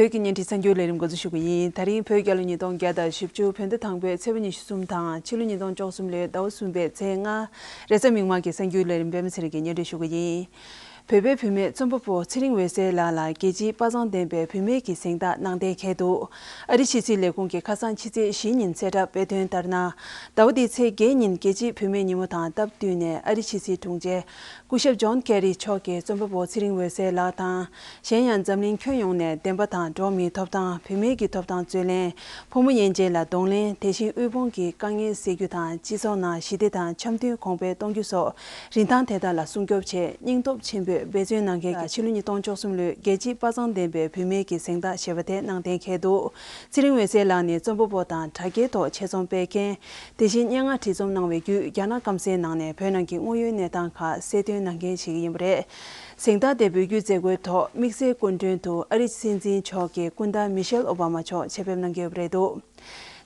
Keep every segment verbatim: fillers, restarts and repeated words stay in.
བོད་ཀྱི་བརྙན་འཕྲིན་གསར་འགྱུར་ལས་རིམ་འགོ་འཛུགས་ཞུ་གི་ཡིན། ད་རིང་བོད་རྒྱལ་ལོ་ཉིས་སྟོང་བརྒྱ་དང་བཞི་བཅུ་བོད་ཟླ་དང་པོའི་ཚེས་པ་ཉི་ཤུ་གསུམ་དང་ཕྱི་ལོ་ཉིས་སྟོང་བཅུ་གསུམ་ལོའི་ཟླ་བ་གསུམ་པའི་ཚེས་ལྔ། རེས་གཟའ་མིག་དམར་གྱི་གསར་འགྱུར་ལས་རིམ་པད་མ་ཚེ་རིང་གིས་སྙན་སྒྲོན་ཞུ་གི་ཡིན། བོད་པའི་བུད་མེད་རྩོམ་པ་པོ་ཚེ་རིང་འོད་ཟེར་ལགས་ལ་རྒྱལ་སྤྱིའི་དཔའ་མཛངས་ལྡན་པའི་བུད་མེད་ཀྱི་གཟེངས་རྟགས་གནང་གཏན་འཁེལ་འདུག་ཨ་རིའི་ཕྱི་སྲིད་ལས་ཁུངས་ཀྱིས་ཁ་སང་ཕྱི་ཚེས་བཞི་ཉིན་གསལ་བསྒྲགས་སྤེལ་དོན་ལྟར་ན། ཟླ་བ་འདིའི་ཚེས་བརྒྱད་ཉིན་རྒྱལ་སྤྱིའི་བུད་མེད་ཉིན་མོ་དང་སྟབས་བསྟུན་ནས་ཨ་རིའི་ཕྱི་སྲིད་དྲུང་ཆེ་སྐུ་ཞབས་ཇོན་ཁེ་རི་མཆོག་གིས་རྩོམ་པ་པོ་ཚེ་རིང་འོད་ཟེར་ལགས་དང་། གཞན་ཡང་འཛམ་གླིང་ཁྱོན་ཡོངས་ནས་བདེན་པ་དང་འགྲོ་བ་མིའི་ཐོབ་ཐང་། བུད་མེད་ཀྱི་ཐོབ་ཐང་རྩོད་ལེན། ཕོ་མོ་དབྱེ་འབྱེད་ལ་གདོང་ལེན། དེ་བཞིན་དབུལ་ཕོངས་ཀྱི་དཀའ་ངལ་སེལ་རྒྱུ་དང་སྤྱི་ཚོགས་ནང་ཞི་བདེ་དང་འཆམ་མཐུན་གོང་འཕེལ་གཏོང་རྒྱུ་སོགས་རིན་ཐང་དེ་དག་ལ་སྲུང་སྐྱོབ་ཆེད་སྙིང་སྟོབས་ཆེན་པོས་འབད་བརྩོན་གནང་མཁན་གྱི་ཕྱི་ལོ་ཉིས་སྟོང་བཅུ་གསུམ་ལོའི་རྒྱལ་སྤྱིའི་དཔའ་མཛངས་ལྡན་པའི་བུད་མེད་ཀྱི་གཟེངས་རྟགས་ཞེས་པ་དེ་གནང་གཏན་འཁེལ་འདུག་ཚེ་རིང་འོད་ཟེར་ལགས་ནི་རྩོམ་པ་པོ་དང་དྲ་རྒྱའི་ཐོག་ཆེད་རྩོམ་སྤེལ་མཁན། དེ་བཞིན་སྙན་ངག་བྲིས་རྩོམ་གནང་བའི་བརྒྱུད་རྒྱ་ནག་སྐམ་སའི་ནང་ནས་བོད་ནང་གི་དངོས་ཡོད་གནས་སྟངས་ཁག་གསལ་སྟོན་གནང་མཁན་ཞིག་ཡིན་པ་རེད། གཟེངས་རྟགས་དེ་འབུལ་རྒྱུའི་མཛད་སྒོའི་ཐོག་དམིགས་བསལ་སྐུ་མགྲོན་དུ་ཨ་རིའི་སྲིད་འཛིན་མཆོག་གི་སྐུ་ཟླ་མི་ཤེལ་ཨོ་བྷ་མ་མཆོག་ཆེད་ཕེབས་གནང་གི་ཡོད་པ་རེད་འདུག་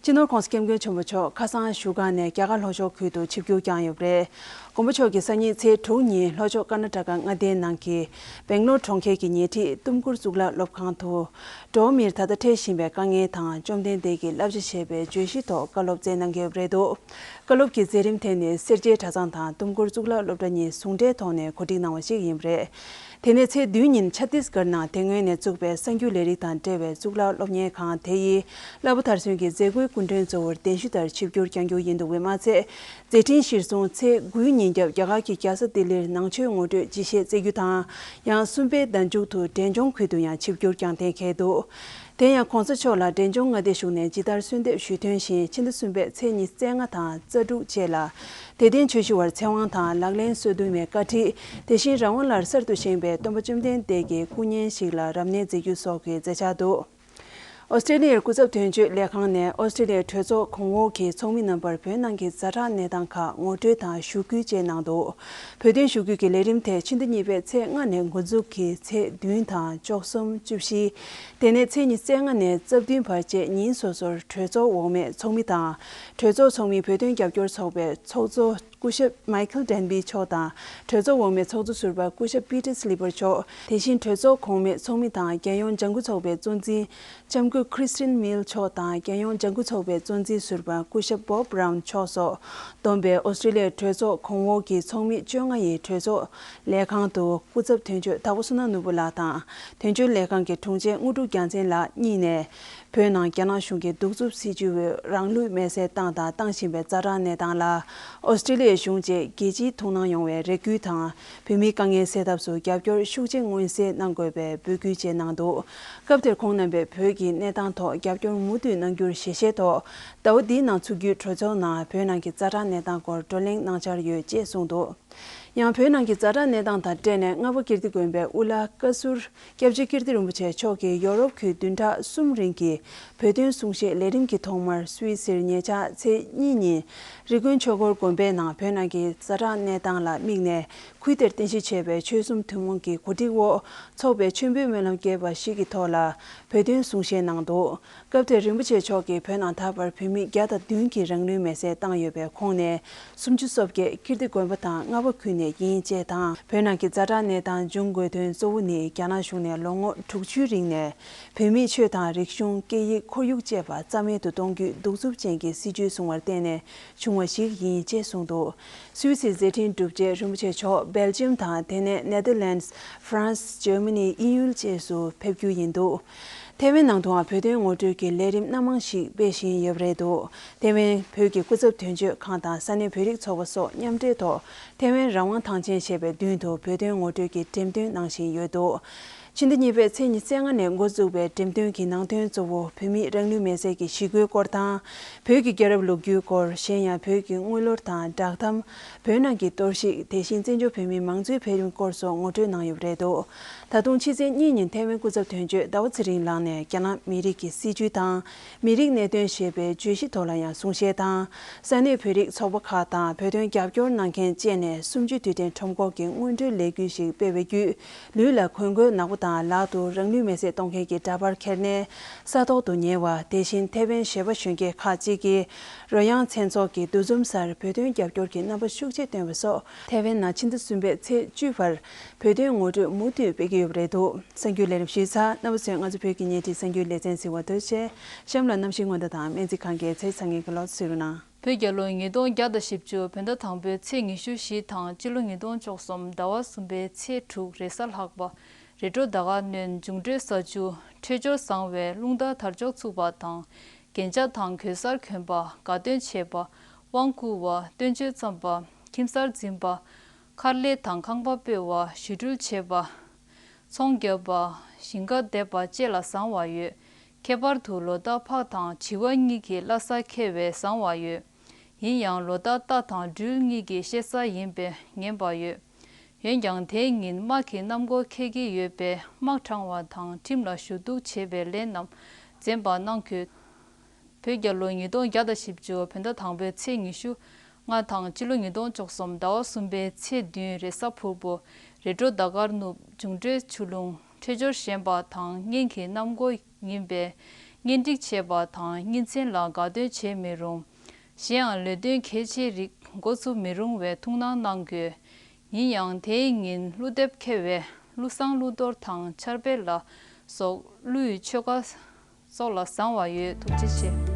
སྤྱི་ནོར་༸གོང་ས་༸སྐྱབས་མགོན་ཆེན་པོ་མཆོག་ཁ་སང་བཞུགས་སྒར་ནས་རྒྱ་གར་ལྷོ་ཕྱོགས་ཁུལ་དུ་ཆིབས་བསྒྱུར་བསྐྱངས་ཡོད་པ་རེད། མགོན་པོ་མཆོག་གིས་སང་ཉིན་ཚེས་དྲུག་ཉིན་ལྷོ་ཕྱོགས་ཀར་ན་ཊ་ཀ་མངའ་སྡེའི་ནང་གི་སྦེང་ལོར་གྲོང་ཁྱེར་གྱི་ཉེ་འཁྲིས་ཏུམ་ཀུར་གཙུག་ལག་སློབ་ཁང་དུ། འགྲོ་བ་མིར་ད་ལྟ་འཕྲད་བཞིན་པའི་དཀའ་ངལ་དང་བཅོམ་ལྡན་འདས་ཀྱི་བསླབ་བྱ་ཞེས་པའི་བརྗོད་གཞི་ཐོག་བཀའ་སློབ་སྩལ་གནང་གི་ཡོད་པ་རེད་འདུག་བཀའ་སློབ་ཀྱི་མཛད་རིམ་དེ་ནི་སེར་བྱེས་གྲྭ་ཚང་དང་ཏུམ་ཀུར་གཙུག་ལག་སློབ་གྲྭ་གཉིས་ཟུང་འབྲེལ་ཐོག་ནས་གོ་སྒྲིག་གནང་བ་ཞིག་ཡིན་པ་རེད། དེ་ནས་ཚེས་བདུན་ཉིན་ཆ་ཏིས་གྷར་ནང་དེ་སྔོན་ནས་བཙུགས་པའི་གསར་འགྱུར་ལས་རིགས་དང་འབྲེལ་བའི་གཙུག་ལག་སློབ་གཉེར་ཁང་དེ་ཡི་བསླབ་པ་མཐར་སོན་གྱི་མཛད་སྒོའི་སྐུ་མགྲོན་གཙོ་བོར་གདན་ཞུ་ལྟར་ཆིབས་བསྒྱུར་བསྐྱངས་རྒྱུ་ཡིན་འདུག་པས་མ་ཚད། མཛད་འཕྲིན་གཞིར་བཟུང་ཚེས་དགུའི་ཉིན་རྒྱབ་རྒྱ་གར་གྱི་རྒྱལ་ས་ལྡི་ལིར་ནང་ཆོས་ངོ་སྤྲོད་ཅི་བྱེད་བསྩལ་རྒྱུ་དང་། ཡང་གསུམ་པའི་ཟླ་མཇུག་ཏུ་འབྲས་ལྗོངས་ཁུལ་དུ་ཡང་ཆིབས་བསྒྱུར་བསྐྱངས་གཏན་འཁེལ་འདུག་དེ་ཡང་༸གོང་ས་མཆོག་ལ་འབྲས་ལྗོངས་མངའ་སྡེ་གཞུང་ནས་ཇི་ལྟར་གསོལ་འདེབས་ཞུས་དོན་བཞིན་ཕྱི་ཟླ་གསུམ་པའི་ཚེས་ཉི་ཤུ་རྩ་ལྔ་དང་རྩ་དྲུག་བཅས་ལ་དད་ལྡན་ཆོས་ཞུ་བར་ཚེ་དབང་དང་ལག་ལེན་སོ་བདུན་མའི་བཀའ་ཁྲིད། དེ་བཞིན་རང་དབང་སླར་གསར་དུ་བཞེངས་པའི་སྟོན་པ་བཅོམ་ལྡན་འདས་ཀྱི་སྐུ་བརྙན་ཞིག་ལ་རབ་གནས་མཛད་རྒྱུ་སོགས་ཀྱི་མཛད་འཆར་འདུག་ཨོ་སི་ཀྲེ་ལི་ཡའི་སྐུ་ཚབ་དོན་གཅོད་ལས་ཁང་ནས་ཨོ་སི་ཀྲེ་ལི་ཡའི་གྲོས་ཚོགས་གོང་འོག་གི་ཚོགས་མི་རྣམ་པར་བོད་ནང་གི་ཛ་དྲག་གནས་སྟངས་ཁག་ངོ་སྤྲོད་དང་ཞུ་སྐུལ་བཅས་གནང་འདུག་བོད་དོན་ཞུ་སྐུལ་གྱི་ལས་རིམ་དེ་ཕྱི་ཟླ་གཉིས་པའི་ཚེས་ལྔ་ནས་འགོ་འཛུགས་ཀྱིས་ཚེས་བདུན་དང་བཅུ་གསུམ། བཅུ་བཞི། དེ་ནས་ཚེས་ཉི་ཤུ་རྩ་ལྔ་ནས་རྩ་བདུན་བར་བཅས་ཉིན་སོ་སོར་གྲོས་ཚོགས་འོག་མའི་ཚོགས་མི་དང་། གྲོས་ཚོགས་ཚོགས་མིས་བོད་དོན་རྒྱབ་སྐྱོར་ཚོགས་པའི་ཚོགས་གཙོ་སྐུ་ཞབས་མའི་ཁལ་ཌན་བི་མཆོག་དང་། གྲོས་ཚོགས་འོག་མའི་ཚོགས་གཙོ་ཟུར་པ་སྐུ་ཞབས་པི་ཏར་སི་ལི་པར་མཆོག་དེ་བཞིན་གྲོས་ཚོགས་གོང་མའི་ཚོགས་མི་དང་རྒྱལ་ཡོངས་ལྗང་ཁུ་ཚོགས་པའི་གཙོ་འཛིན་ལྕམ་སྐུ་ཁྲི་སི་ཊིན་མིལ་མཆོག་དང་རྒྱལ་ཡོངས་ལྗང་ཁུ་ཚོགས་པའི་གཙོ་འཛིན་ཟུར་པ་སྐུ་ཞབས་བོབ་བྷ་རའུན་མཆོག་སོགས་བསྡོམས་པའི་ཨོ་སི་ཀྲེ་ལི་ཡའི་གྲོས་ཚོགས་གོང་འོག་གི་ཚོགས་མི་བཅོ་ལྔ་ཡིས་གྲོས་ཚོགས་ལས་ཁང་དུ་སྐུ་ཚབ་དོན་གཅོད་དྭགས་པོ་བསོད་ནམས་ནོར་བུ་ལགས་དང་། དོན་གཅོད་ལས་ཁང་གི་དྲུང་ཆེ་དངོས་གྲུབ་རྒྱལ་མཚན་ལགས་གཉིས་ནས། བོད་ནང་རྒྱ་ནག་གཞུང་གིས་གདུག་རྩུབ་སྲིད་བྱུས་འོག་རང་ལུས་མེར་སྲེག་བཏང་དང་བཏང་བཞིན་པའི་ཛ་དྲག་གནས་སྟངས་ལ། ཨོ་སི་ཀྲེ་ལི་ཡའི་གཞུང་བཅས་རྒྱལ་སྤྱིའི་ཐུགས་སྣང་ཡོང་བའི་རེ་སྐུལ་དང་། བོད་མིའི་དཀའ་ངལ་སེལ་ཐབས་སུ་རྒྱབ་སྐྱོར་ཤུགས་ཆེ་མངོན་གསལ་གནང་དགོས་པའི་འབོད་སྐུལ་བཅས་གནང་འདུག་སྐབས་དེར་ཁོང་རྣམ་པས་བོད་ཀྱི་གནས་སྟངས་ཐོག་རྒྱབ་སྐྱོར་མུ་མཐུད་གནང་རྒྱུར་ཞལ་བཞེས་ཐོག་ཟླ་བ་འདིའི་ནང་ཚུགས་རྒྱུའི་གྲོས་ཚོགས་ནང་བོད་ནང་གི་ཛ་དྲག་གནས་སྟངས་སྐོར་བགྲོ་གླེང་གནང་འཆར་ཡོད་ཅེས་གསུངས་འདུག་ཡང་བོད་ནང་གི་ཛ་དྲག་གནས་སྟངས་དང་འབྲེལ་ནས་རྔ་བ་ཀིརྟི་དགོན་པའི་དབུ་བླ་བཀའ་ཟུར་སྐྱབས་རྗེ་ཀིརྟི་རིན་པོ་ཆེ་མཆོག་གིས་ཡོ་རོབ་ཁུལ་བདུན་ཕྲག་གསུམ་རིང་གི་བོད་དོན་གསུང་བཤད་ལས་རིམ་གྱི་ཐོག་མར་སུད་སིར་ཉེ་ཆར་ཚེས་གཉིས་ཉིན་རི་ཀོན་ཆོས་འཁོར་དགོན་པའི་ནང་བོད་ནང་གི་ཛ་དྲག་གནས་སྟངས་ལ་དམིགས་ནས་ཁུལ་དེར་རྟེན་གཞི་བྱས་པའི་ཆོལ་གསུམ་ཐུན་མོང་གི་གོ་སྒྲིག་འོག་འཚོགས་པའི་མཆོད་འབུལ་སྨོན་ལམ་རྒྱས་པ་ཞིག་གི་ཐོག་ལ་བོད་དོན་གསུང་བཤད་གནང་འདུག་སྐབས་དེར་རིན་པོ་ཆེ་མཆོག་གིས་བོད་ནང་ད་བར་བོད་མི་བརྒྱ་དང་བདུན་གྱིས་རང་ལུས་མེར་སྲེག་བཏང་ཡོད་པའི་ཁོངས་ནས་སུམ་ཅུ་སོ་བརྒྱད་ཀིརྟི་དགོན་པ་དང་རྔ་བ་ཁུལ་ནས་ཡིན་ཅེས་དང་། བོད་ནང་གི་ཛ་དྲག་གནས་སྟངས་འབྱུང་དགོས་དོན་གཙོ་བོ་ནི་རྒྱ་ནག་གཞུང་ནས་ལོ་ངོ་དྲུག་ཅུའི་རིང་ནས་བོད་མིའི་ཆོས་དང་རིག་གཞུང་། སྐད་ཡིག་ཁོར་ཡུག་བཅས་པ་རྩ་མེད་དུ་གཏོང་རྒྱུའི་གདུག་རྩུབ་ཅན་གྱི་སྲིད་བྱུས་བཟུང་བར་བརྟེན་ནས་བྱུང་བ་ཞིག་ཡིན་ཅེས་གསུངས་འདུག་སུད་སིའི་མཛད་འཕྲིན་གྲུབ་རྗེས་རིན་པོ་ཆེ་མཆོག་སྦེལ་ཇིམ་དང་དེ་ནས་ནེ་དར་ལེནྜ། ཧྥ་རན་སི། འཇར་མ་ནི། དབྱིན་ཡུལ་བཅས་སུ་ཕེབས་རྒྱུ་ཡིན་འདུག་ཐའེ་ཝན་ནང་དུའང་བོད་དོན་ངོ་སྤྲོད་ཀྱི་ལས་རིམ་སྣ་མང་ཞིག་སྤེལ་བཞིན་ཡོད་པ་རེད་འདུག་ཐའེ་ཝན་བོད་ཀྱི་སྐུ་ཚབ་དོན་གཅོད་ཁང་དང་ས་གནས་བོད་རིགས་ཚོགས་པ་སོགས་མཉམ་འབྲེལ་ཐོག་ཐའེ་ཝན་རང་དབང་ཐང་ཆེན་ཞེས་པའི་མདུན་དུ་བོད་དོན་ངོ་སྤྲོད་ཀྱི་འགྲེམས་སྟོན་གནང་བཞིན་ཡོད་འདུག་ཕྱི་ཟླ་གཉིས་པའི་ཚེས་ཉི་ཤུ་རྩ་ལྔ་ནས་འགོ་བཙུགས་པའི་འགྲེམས་སྟོན་གྱི་ནང་དོན་གཙོ་བོ་བོད་མིས་རང་ལུས་མེར་སྲེག་གི་ཞི་རྒོལ་སྐོར་དང་། བོད་ཀྱི་རྒྱལ་རབས་ལོ་རྒྱུས་སྐོར། གཞན་ཡང་བོད་ཀྱི་དངུལ་ལོར་དང་བསྒྲགས་གཏམ། བོད་ནང་གི་གཏོར་བཤིག་དེ་བཞིན་བཙན་བྱོལ་བོད་མིའི་མང་གཙོའི་འཕེལ་རིམ་སྐོར་སོགས་ངོ་སྤྲོད་གནང་ཡོད་པ་རེད་འདུག་ད་དུང་ཕྱི་ཚེས་གཉིས་ཉིན་ཐའེ་ཝན་སྐུ་ཚབ་དོན་གཅོད་ཟླ་བ་ཚེ་རིང་ལགས་ནས་རྒྱ་ནག་མི་རིགས་ཀྱི་སྲིད་བྱུས་དང་། མི་རིགས་གནད་དོན་ཞེས་པའི་བརྗོད་གཞི་ཐོག་ལ་ཡང་གསུང་བཤད་དང་། ས་གནས་བོད་རིགས་ཚོགས་པ་ཁག་དང་བོད་དོན་རྒྱབ་སྐྱོར་གནང་མཁན་བཅས་ནས་གསུམ་བཅུའི་དུས་དྲན་ཁྲོམ་སྐོར་གྱི་སྔོན་འགྲོའི་ལས་འགུལ་ཞིག་སྤེལ་བའི་བརྒྱུད། ལུས་ལ་གོས་མགོའི་ནག་པོ། དང་ལག་ཏུ་རང་ལུས་མེར་སྲེག་གཏོང་མཁན་གྱི་འདྲ་པར་འཁྱེར་ནས་ས་ཐོག་ཏུ་ཉལ་བ། དེ་བཞིན་ཐེ་ཝན་བཞི་པ་གཞོན་སྐྱེས་ཁག་ཅིག་གིས་རོལ་དབྱངས་མཚན་ཚོགས་ཀྱི་འདུ་འཛོམས་སར་བོད་དོན་རྒྱབ་སྐྱོར་གྱི་རྣམ་པ་ཤུགས་ཆེ་བཏོན་པ་སོགས། ཐེ་ཝན་ནང་ཕྱི་ཟླ་གསུམ་པའི་ཚེས་བཅུ་བར་བོད་དོན་ངོ་སྤྲོད་མུ་མཐུད་སྤེལ་གྱི་ཡོད་པ་རེད་འདུག་གསར་འགྱུར་ལས་རིམ་ཞུས་ཚར། རྣམ་པ་ཚོས་ང་ཚོ་བོད་ཀྱི་བརྙན་འཕྲིན་གསར་འགྱུར་ལེ་ཚན་གཟིགས་པ་དེ་བྱས། གཤམ་ལ་གནམ་གཤིས་སྔོན་བརྡ་དང་སྨན་རྩིས་ཁང་གི་ཚེས་ཚང་གི་གློག་གསོལ་རུ་གནང་། བོད་རྒྱལ་ལོ་ཉིས་སྟོང་བརྒྱ་དང་བཞི་བཅུ་བོད་ཟླ་དང་པོའི་ཚེས་ཉི་ཤུ་བཞི་དང་སྤྱི་ལོ་ཉིས་སྟོང་བཅུ་གསུམ་ཟླ་བ་གསུམ་པའི་ཚེས་དྲུག་རེས་གཟའ་ལྷག་པ། རི་ཁྲོད་ཟླ་དཀར་སྣོད་འབྱུང་འཕྲོད་ས་ཆུ། འཕྲོད་སྦྱོར་བཟང་བའི་རླུང་རྟ་དར་ལྕོག་ཚུགས་པ་དང་། རྒྱན་ཆ་དང་གོས་གསར་གྱོན་པ། དགའ་སྟོན་བྱེད་པ། དབང་བསྐུར་བ། སྟོན་མཆོད་བརྩམས་པ། ཁྱིམ་གསར་འཛིན་པ། མཁར་ལས་དང་ཁང་པ་སྤོས་པ། ཞི་ཁྲུལ་བྱེད་པ། ཚོང་བརྒྱབ་པ། ཞིང་ཁ་འདེབས་པ་བཅས་ལ་བཟང་བ་ཡོད། ཁྱད་པར་དུ་ལོ་རྟགས་ཕག་དང་བྱི་བ་གཉིས་ཀྱི་བླ་གཟའ་འཁེལ་བས་བཟང་བ་ཡོད། ཡིན་ཡང་ལོ་རྟགས་རྟ་དང་སྦྲུལ་གཉིས་ཀྱི་བཤད་གཟའ་ཡིན་པས་ངན་པ་ཡོད། འོན་ཀྱང་དེའི་ཉིན་དམག་གི་གནམ་སྒོ་འཁེལ་གྱི་ཡོད་པས་དམག་དྲངས་པ་དང་ཁྲིམས་ལ་ཞུ་གཏུག་བྱེད་པའི་ལས་རྣམས་འཛེམ་པ་གནང་དགོས། བོད་རྒྱལ་ལོ་ཉིས་སྟོང་བརྒྱ་དང་བཞི་བཅུ་བོད་ཟླ་དང་པོའི་ཚེས་ཉི་ཤུ་ལྔ་དང་སྤྱི་ལོ་ཉིས་སྟོང་བཅུ་གསུམ་ཟླ་བ་གསུམ་པའི་ཚེས་བདུན་རེས་གཟའ་ཕུར་བུ། རི་ཁྲོད་ཟླ་དཀར་ནུབ་འབྱུང་འཕྲོད་ཆུ་ཀླུང་འཕྲོད་སྦྱོར་ཞན་པ་དང་གཉེན་གྱི་གནམ་སྒོ་ཡིན་པས། གཉེན་སྒྲིག་བྱེད་པ་དང་གཉེན་ཚན་ལ་དགའ་སྟོན་བྱེད་མི་རུང་། གཞན་ཡང་ལས་དོན་གལ་ཆེའི་རིགས་འགོ་ཚུགས་མི་རུང་བའི་ཐུགས་སྣང་གནང་དགོས། ཡིན་ཡང་དེའི་ཉིན་ཀླུ་འདེབས་འཁེལ་བས་ཀླུ་བསང་ཀླུ་གཏོར་དང་ཆར་འབེབས་ལ་སོགས་ཀླུ་ཡི་ཆོ་ག་སོགས་ལ་བཟང་བ་ཡོད། ཐུགས་རྗེ་ཆེ།